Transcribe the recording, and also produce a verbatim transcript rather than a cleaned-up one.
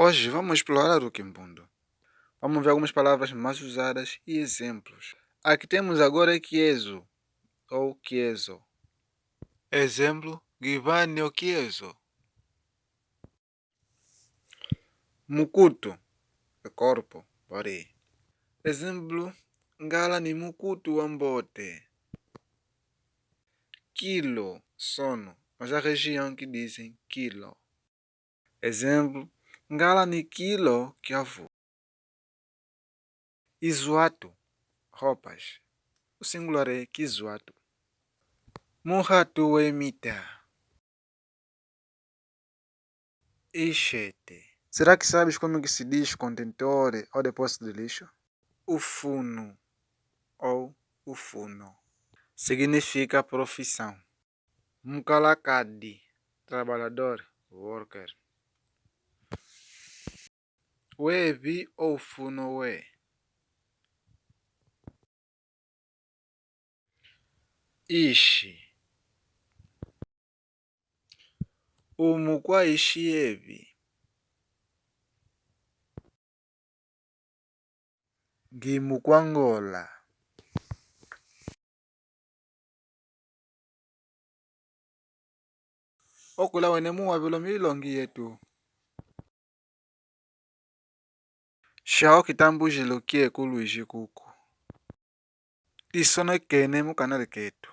Hoje vamos explorar o Kimbundu. Vamos ver algumas palavras mais usadas e exemplos. Aqui temos agora quiezo ou quiezo. Exemplo, ngivani o quiezo? Mukutu, the corpo, body. Exemplo, ngala ni mukutu wa mbote. Kilo, sono. Mas há região que dizem kilo. Exemplo, ngala ni kilo kia vu. Izwatu, roupas. O singular é kizwatu. Muhatu wemita. Ixete. Será que sabes como é que se diz contentor ou depósito de lixo? O funo ou o funo. Significa profissão. Mukalakadi, trabalhador, worker. Wevi ou funo we. Ishi. Umukwa ishi yevi. Ngi mukwa ngola. Okwila wene muwavelo milongi yetu. Shao kitambujilo kieku lwiji kuku. Tisonekene mu kanali ketu.